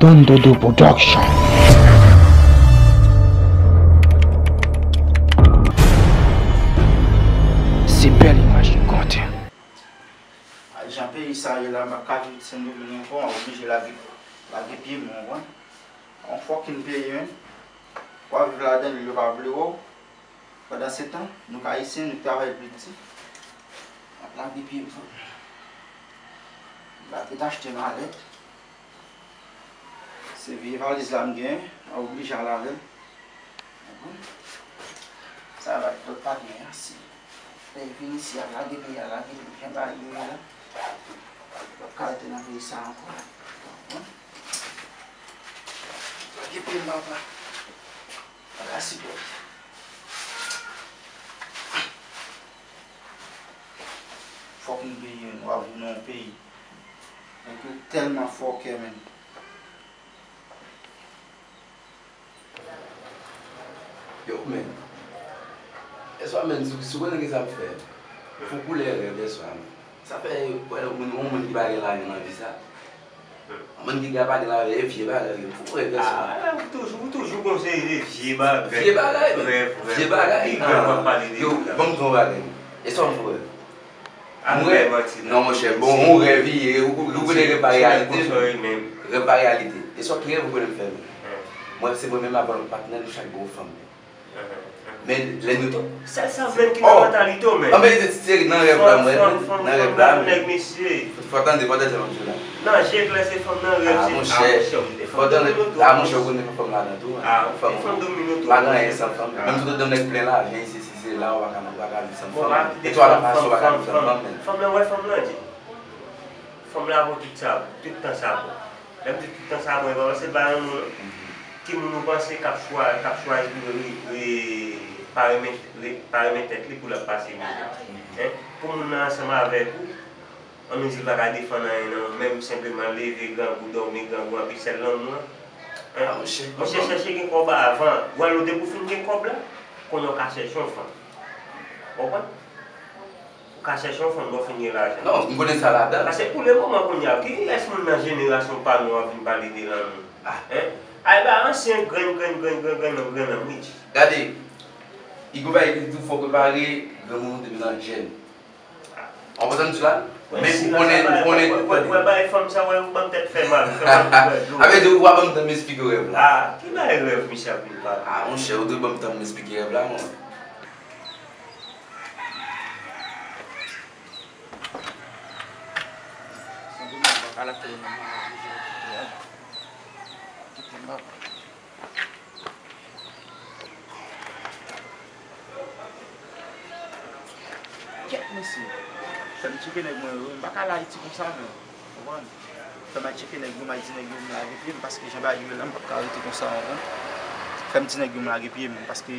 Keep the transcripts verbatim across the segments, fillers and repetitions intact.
Don Dodo Production. Se bèl imaj nou konte. A jan peyi sa ye la, m pa ka viv Sendomeng ankò, m oblije lage, lage pye m, w konprann? On fòkin peyi, menm. W ap viv ladan l, yo pa vle wè w. Pandan se tan, nou k Ayisyen, nou travay pli di. M ap lage pye m. M pa gen achte malèt. Se vye valiz la m gen, m oblije al avè l. Sa va, lòt pa gen ansi. Lè vin isi, ap lage peyi a, lage peyi, jan bagay yo ye la. Lòt ka rete nan peyi sa ankò. Lage peyi m, papa. Papa, silvouplè. Fòk nou peye, nou ap viv nan yon peyi. Nèg yo tèlman fòkè, menm. Yo, menm. Eswa, menm, si, si w konnen ki sa m fè. Fon koulè rèv, eswa, menm. Sa fè, wè, yon moun, yon moun ki pa gen lajan nan vi sa. Yon moun ki pa gen lajan, e vye bagay, yo. Fon rèv, eswa. Ah, ou toujou, ou toujou konseye vye bagay. Vye bagay, menm. Rèv, rèv. Vye bagay. Ki rèv w ap pale de yo la? Yo, ban m di w yon bagay. Eswa, m fon rèv. Mwen, non, monchè, bon, yon rèv li ye, ou, ou konnen rèv pa reyalite. Rèv pa reyalite. E sòt rèv ou konnen m fè, menm. Mwen, se mwen menm avè yon patnè, nou chak gen yon fanm. Men, lè nou tou. Sèl sa menm ki nan mantalite w, menm. Anben, se nan rèv la, mwen, nan rèv la, men. Fò tande, fò tande, fò tande. Nan je klè, se fanm nan rèv, se, ah, monchè, fò tande, ah, monchè, ou konnen fanm ladan tou, fanm domino tou, pa gen anyen san fanm. Menm si w te di yon nèg plen lajan, isi, si se la, ou pa ka, ou pa ka viv san fanm. Etwal an fas ou pa ka viv san fanm, menm. Fanm nan wè fanm nan, di. Fanm la vo tout sa, tout tan sa bon. Lè m di tout tan sa bon, e pa paske l pa renmen w, non. Ki moun ou panse k ap chwa-, k ap chwazi pou l re-, re-, pa renmen, re-, pa renmen tèt li pou l ap pase mizè? Hein? Pou moun nan ansanm avèk ou, annou di l pa ka defann anyen nan ou menm, senpleman leve grangou, dòmi grangou, anpi sèl lanmou an. Hein? Ah, monchè, monchè, chèche gen kòb avan. Ou wè, depi w fin gen kòb la, kounye a w ka chèche yon fanm. Ou konprann? Ou ka chèche yon fanm lè w fin gen lajan. Non, m konnen sa ladan. Paske pou le moman kounye a, kiyès moun nan jenerasyon pa nou an vin pale de lanmou? Ah. Hein? Ay ba ansyen grenn, grenn, grenn, grenn, grenn, grenn, grenn, wi. Gade, li gon bagay ki di fòk repare granmoun ou depi nan jèn. Ou konprann sa? Men ou konnen, ou konnen. Wè, wè, wè, bay fanm sa, wè, ou ban m tèt fè mal, fè mal, wè, dlo. A vle di, ou pa ban m tan m esplike rèv la. Ah, ki bay rèv misye ap vin pale? Ah, monchè, ou dwe ban m tan m esplike rèv la, mwen. Kèt mesye. Fè m tcheke nèg mwen yo, m pa ka al Ayiti konsa, menm. Konprann? Fè m al tcheke nèg yo, m al di nèg yo m lage pye m, paske jan bagay yo ye la, m p ap ka rete konsa, w konprann? Fè m di nèg yo m lage pye m, paske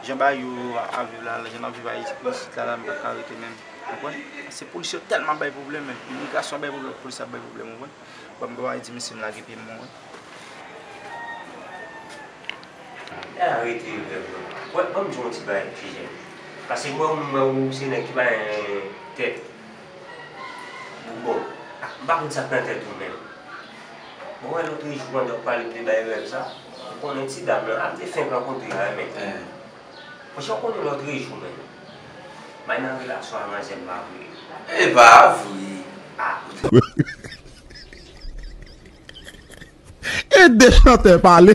jan bagay yo ap viv la, jan n ap viv Ayiti, isit la, la, m p ap ka rete menm, w konprann? Se polis yo tèlman bay pwoblèm, menm imigrasyon bay pwoblèm, polis ap bay pwoblèm, w konprann? Bon, m pa di mesye m lage pye m, w konprann? Lè a rete rèv mwen. Wè, ban m di w yon ti bagay, ti jèn. Paske mwen, mwen, ou se nèg ki pa gen tèt. Bon, ah, m pa konn sa k nan tèt ou menm. Bon, wè, lòt jou, pandan w pale m te bay rèv sa, ou konnen ti dam nan, ap te fenk rankontre a, men. Monchè, ou konnen lòt jou, men. M al nan relasyon a manzè m, pa vre? E pa vre. Ah. E de chantè pale.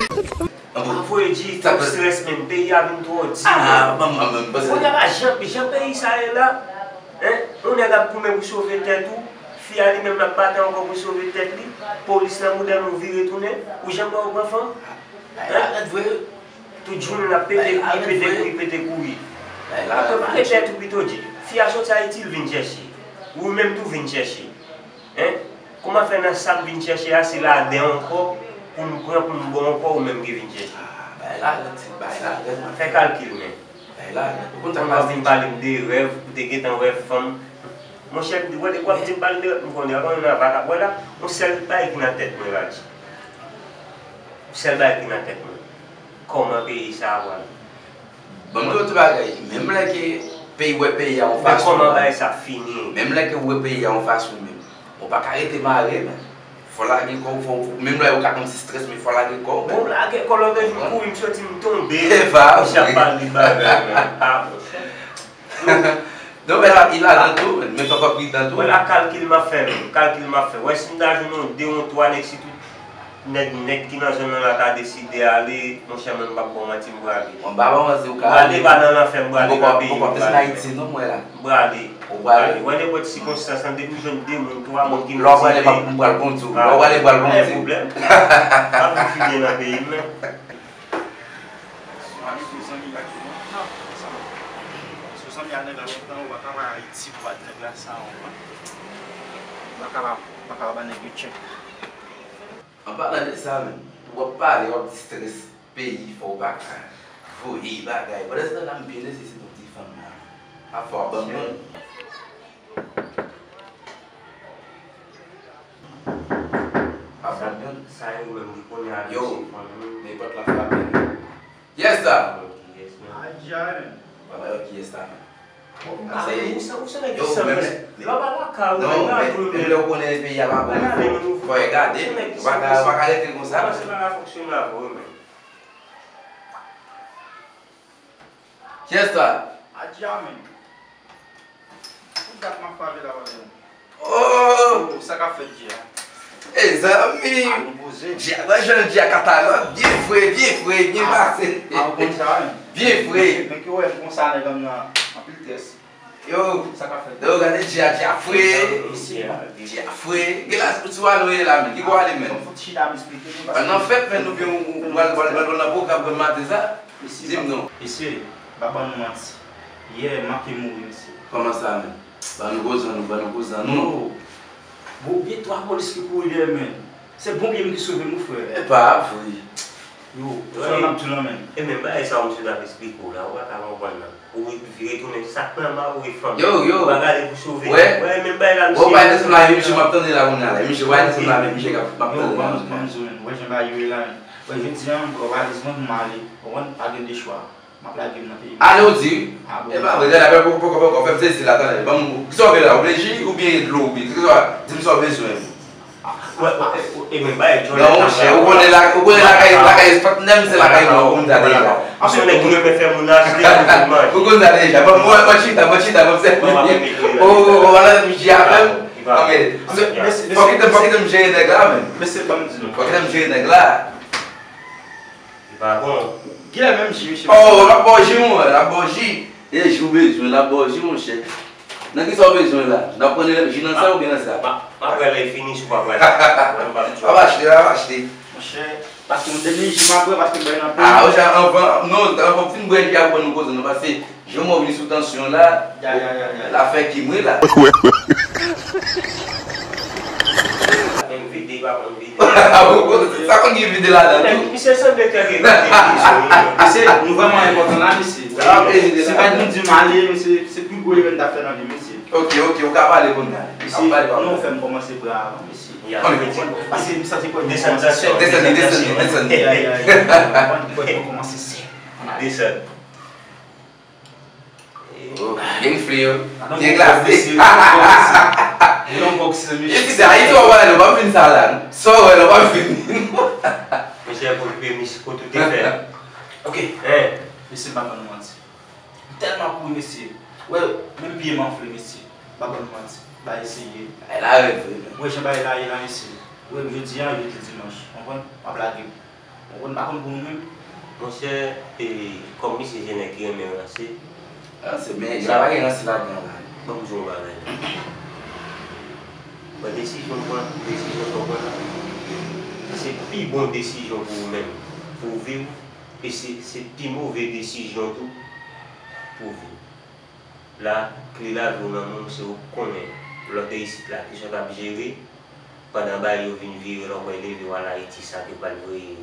Anvoye di, twòp strès, menm peyi a vin twò di, menm. Kounye a la, jan, jan peyi sa ye la, hein, yon nèg ap goumen pou sove tèt ou, fi a li menm l ap batay ankò pou sove tèt li, polis nan bouda nou vire tounen, ou janm wè yo pran fanm? Hein? Tout jounen l ap pete kouri, pete kouri, pete kouri. Pete tèt ou pito di. Fi a soti Ayiti, l vin chèche. Ou menm tou vin chèche. Hein? Kòman fè nan sa m vin chèche a, se ladan ankò pou m pran, pou m ba w ankò, ou menm ki vin chèche? Ah, bagay la rèd, ti bagay la rèd, man. Fè kalkil, men. Bagay la rèd. Ou konn sa k pase? Ou vin pale m de rèv, ou te gentan wè fanm. Monchè, m di, wè, depi w ap di m pale de rèv, m konnen, avan nou nan vag ap wè la, yon sèl bagay ki nan tèt mwen, Radji. Yon sèl bagay ki nan tèt mwen. Kòman peyi sa a pral? Ban m di w yon ti bagay. Menm lè ke peyi wè peyi a yon fason, kòman bagay sa fini? Menm lè ke w wè peyi a yon fason menm, ou pa ka rete mare, men. Fò lage kò w, fò, menm lè ou ka konn ti strès, men fò lage kò w, men. Bon, lage kò lòt jou, m kouri, m soti, m tonbe. E pa vre. Misye ap pale bagay, men. Ah, monchè. Non, men la, li ladan tou, men fòk w pridan tou. Wè la kalkil m ap fè, men. Kalkil m ap fè. Wè, si m ta jwenn yon de, yon twa nèg, sitou nèg nèt ki nan zòn nan la ta deside ale, monchè, mwen, m p ap ba w manti, m prale. Mwen, m pa ba w manti, ou ka ale. M prale, pa nan lanfè, m prale nan peyi m, m prale. Ou poko antre sou Ayiti, non, mwen la. M prale. Ou prale? M prale. Wè, nenpòt sikonstan, san depi m jwenn de moun, twa moun ki m deside. Lè w prale, m ap, m pral konn tou. Lè w prale, m pral konn tou. Pa gen pwoblèm. M ap vin fidye nan peyi m, men. Mami, pou zanmi la, non, sa va. Si w zanmi a nèg la lontan, ou pa ka bay Ayiti pou bat nèg la sa, ou konprann? Ou pa ka ba, ou pa ka ba nèg yo tchèk. An palan de sa menm, w ap pale, w ap di strès peyi fè w pa ka voye bagay. Pandan se tan la, m byen nesesite yon ti fanm la. Ap fè w abandone. Abandone. Sa, sa e ou menm ki konnen a. Yo, mesye fanm nou. Men pòt la frape. Kiyès sa? Kiyès menm? Adja menm. Papa yo kiyès sa menm? Ou ka se, ou se, ou se nèg ki san prensip. Lè w pa lakay ou, non, men, men lè w konnen peyi a pa bon, fò, fò w gade. Ou pa ka, ou pa ka rete konsa. Kòman se pa ka fonksyone avè w menm? Kiyès sa? Adja menm. Pou dat m ap pale la, wè menm. Oh! Oh, sa k ap fèt, Dja? Mezanmi! A nou poze. Dja, wè jan Dja katalòg, byen fre, byen fre, byen pase. A, ou konn sa, wi. Byen fre. Men ke w wè m konsa, nèg an nan anpil strès. Yo, sa k ap fèt? Yo, gade Dja, Dja fre. Dja fre. Gen la, sou a nou ye la, men. Ki bò ale, men? Fò m fout chita, m esplike nou, paske an nan fèt, men nou byen, ou pral, pral, pral nan pwogram maten sa? Di m non. Mesye, m pa ban nou manti. Yè, m manke mouri, mesye. Kòman sa, men? Ban nou koze nou, ban nou koze nou. Yo, bon, gen twa polis ki kouri dèyè, men. Se bon pye m ki sove m, wi, frè. E pa vre. Yo, sa m ap di w la, men. E menm bagay sa, misye t ap esplike w la, ou pa ka konprann nan. Ou vire tounen, sa k nan ma ou e fanm. Yo, yo. Ou pa gade pou sove. Wè. Wè, menm bagay la, misye. Wè, ou pa desann la, misye, m ap tande la kounye a la. Misye, ou pa desann la, men misye k ap, m ap tande la. Yo, ban m, ban m di w, men. Wè, jan bagay yo ye la, men. Wè, jodi a, m pran valiz mwen pou m ale. Ou konprann? Pa gen de chwa. M ap lage m nan peyi m. Ale w di? A, bon. E pa vre, gade, apre poko, poko, poko, fè m sezi la, tande. Ban m, kisa w vle la? W vle ji oubyen dlo oubyen, kisa w, di m sa w bezwen. A, wè, wè, wè, e men bay Jordan. Non, monchè, ou konnen la, ou konnen lakay, lakay patnè m, se lakay mwen, ou konn sa deja. Ou se nèg ki renmen fè moun achte pou manje. Ou konn sa deja. Ban m, mwen, mwen chita, mwen chita, mwen fè. O, o, o, wala, m ji avè m. Ok. Fò kite m, fò kite m jere nèg la, men. Mesye, ban m di nou. Fò kite m jere nèg la. Li pa bon. Kilè menm ji, mesye? Oh, l ap ba w ji, mwen, l ap ba w ji. E ji w bezwen, l ap ba w ji, monchè. Nan kisa w bezwen la? N ap pran nan ji nan sa oubyen nan sa? M ap, m ap wè lè l fini, si w pa pral. M p ap di w. L ap achte, l ap achte. Monchè, paske m te vin ji m ap bwè, paske m bwè nan peyi. A, ou jan anvan, non, anvan w fin bwè ji a, pou nou koze, non, paske jan mwen vin sou tansyon la, l ap fè kim wi la. Menm vide, pa konn vide. Sa konn gen vide ladan tou. Misye sanble kèk vide, misye. Mesye, nou vrèman enpòtan la, mesye. Se pa nou di m ale, mesye, se pi gwo evèn m t ap fè nan vi m, mesye. Ok, ok, ou ka pale kounye a. Mesye, non, fè m kòmanse bra avan, mesye. Paske m santi kò m kòmanse sèk. Desann, desann, desann. Kò m kòmanse sèk. Desann. Oh, gen fle yo. Gen glase. Mesye, mesye. Mesye, Ayiti w ap pale, w ap vin sa la. Sa w wè la, w ap vin. Mesye, pou okipe misye, kote w te fè. Ok. Hein? Mesye, m pa ban nou manti. M tèlman kouri, mesye. Wè, menm pye m anfle, mesye. M pa ban nou manti. Bagay serye. Bagay la rèd vre, men. Wè, jan bagay la ye la, mesye. Wè, jodi a, jodi dimanch. Konprann? M ap lage. Ou konn, pa konn pou nou menm? Monchè, e, kòm misye se nèg ki renmen ranse. Ranse, men sa pa gen ranse ladan la. Ban m di w yon bagay. Bon, desizyon w pran, desizyon w pran, se pi bon desizyon pou ou menm, pou ou viv, e se, se pi move desizyon tou pou ou viv. La, kle lavi w nan men w, se ou k konnen. Lè w te isit la, kisa w t ap jere, pandan bagay yo vin vire, lè w pral leve w al Ayiti, sa te pral voye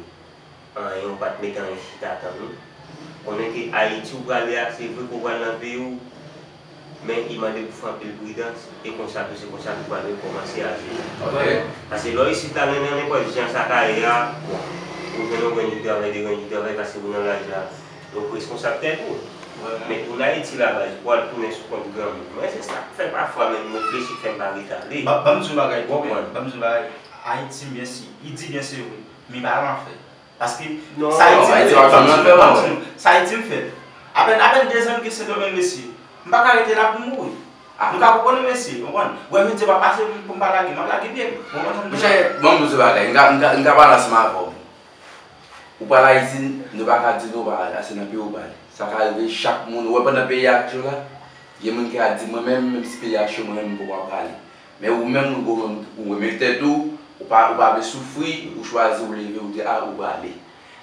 anyen, ou pa t mete anyen chita tann ou. Konnen ke Ayiti ou prale a, se vre ke ou pral nan peyi w, men li mande pou fè anpil pridans, e konsa tou, se konsa tou pral rekòmanse aji. Ok. Paske lè w isit la, nan nenpòt jan sa ka ye a, bon, ou jwenn yon grenn jou travay, de grenn jou travay, paske ou nan laj la. Donk, responsab tèt ou. Wè. Men tounen Ayiti la, baz, pou al tounen sou kont granmoun. Mwen, se sa k fè pafwa, men m reflechi k fè m pa ret ale. Ba, ban m di yon bagay, bon, men, ban m di yon bagay. Ayiti, byen si, li di byen se vre, men li pa janm ap fè. Paske sa Ayiti m fè, sa Ayiti m fè. Apèn, apèn dezan m gen Sendomeng, mesye. M pa ka rete la pou m mouri. Nou ka konprann, mesye, konprann? Wè, jodi a pa pase pou m pa lage, m ap lage pye m. Ou konprann sa m di w la? Monchè, ban m di w bagay, m ka, m ka, m ka pale ansanm avè w. Ou pral Ayiti, nou pa ka di nou pa ale, se nan peyi w prale. Sa ka rive chak moun, ou wè pandan peyi a cho la, gen moun ki ka di, mwen menm, menm si peyi a cho, mwen menm m poko ap prale. Men ou menm, ou, ou renmen tèt ou, ou pa, ou pa vle soufri, ou chwazi, ou leve, ou di, a, ou prale.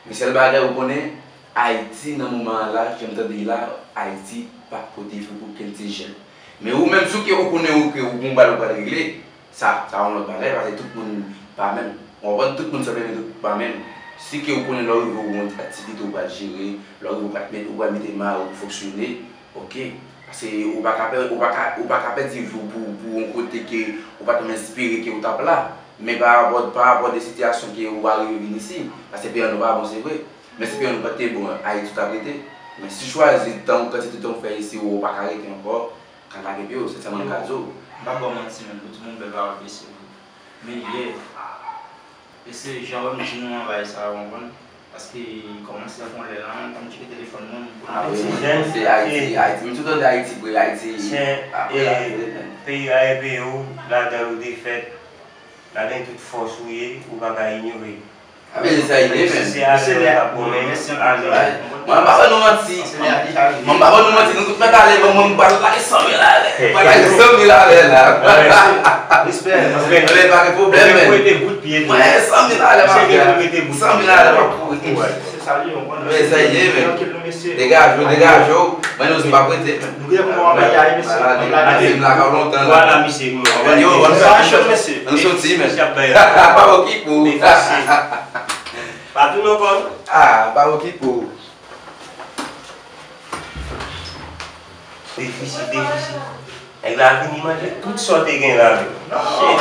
Men sèl bagay ou konnen, Ayiti, nan moman an la, jan m tande la, Ayiti pa pote fou pou kenn ti jèn. Men ou menm, si w ke ou konnen ou ke ou gon bagay ou pral regle, sa, sa yon lòt bagay, paske tout moun pa menm. Ou konprann? Tout moun sanble, men tout pa menm. Si ke ou konnen lè w rive ou gon aktivite ou pral jere, lè w rive ou pral met, ou pral mete mare ou pou fonksyone, oke. Paske ou pa ka pè-, ou pa ka, ou pa ka pèdi vi w pou, pou yon kote ke ou pa t menm espere ke ou t ap la. Men pa rapò, pa rapò de sitiyasyon ke ou arive vin isi, paske peyi an nou pa bon, se vre. Men si peyi an nou pa t te bon, Ayiti ou t ap rete. Men si w chwazi tan ou, kantite tan ou fè isi, ou pa ka rete ankò, ka lage pye w, sensèman m ka di w. M p ap ba w manti menm, pou di moun bèl pawòl, mesye. Men yè, e se jan w wè m di nou anvayi sa, w konprann? Paske li kòmanse ap yon lè la, m konn tcheke telefòn mwen pou m... Ah wi, se Ayiti, Ayiti. Men tou tande Ayiti, vre, Ayiti. Peyi a e peyi w, ladan yo defèt, ladan tout fòs ou ye, ou pa ka inyore. A, men se sa li ye, men. Mwen, m pa ban nou manti. Mwen, m pa ban nou manti. Nou tout mèt ale, mwen, mwen, m pral lage san mil ale. M pral lage san mil ale la. Respè. Men pa gen pwoblèm, men. Mwen, san mil ale, m ap fè. San mil ale, m ap kouri. Se sa li ye, w konprann? Men sa li ye, men. Degaje w, degaje w. Mwen, nou di m pa prete, men. Nou gen pou anvayi a, mesye. Maladi, maladi m lakay w lontan la. Vwala, mesye. Ann soti, men. Pa okipe w. Pa tounen ankò, non? Ah, pa okipe w. Defisi, defisi. Nèg la vini manje tout sa w te gen la menm. Shit.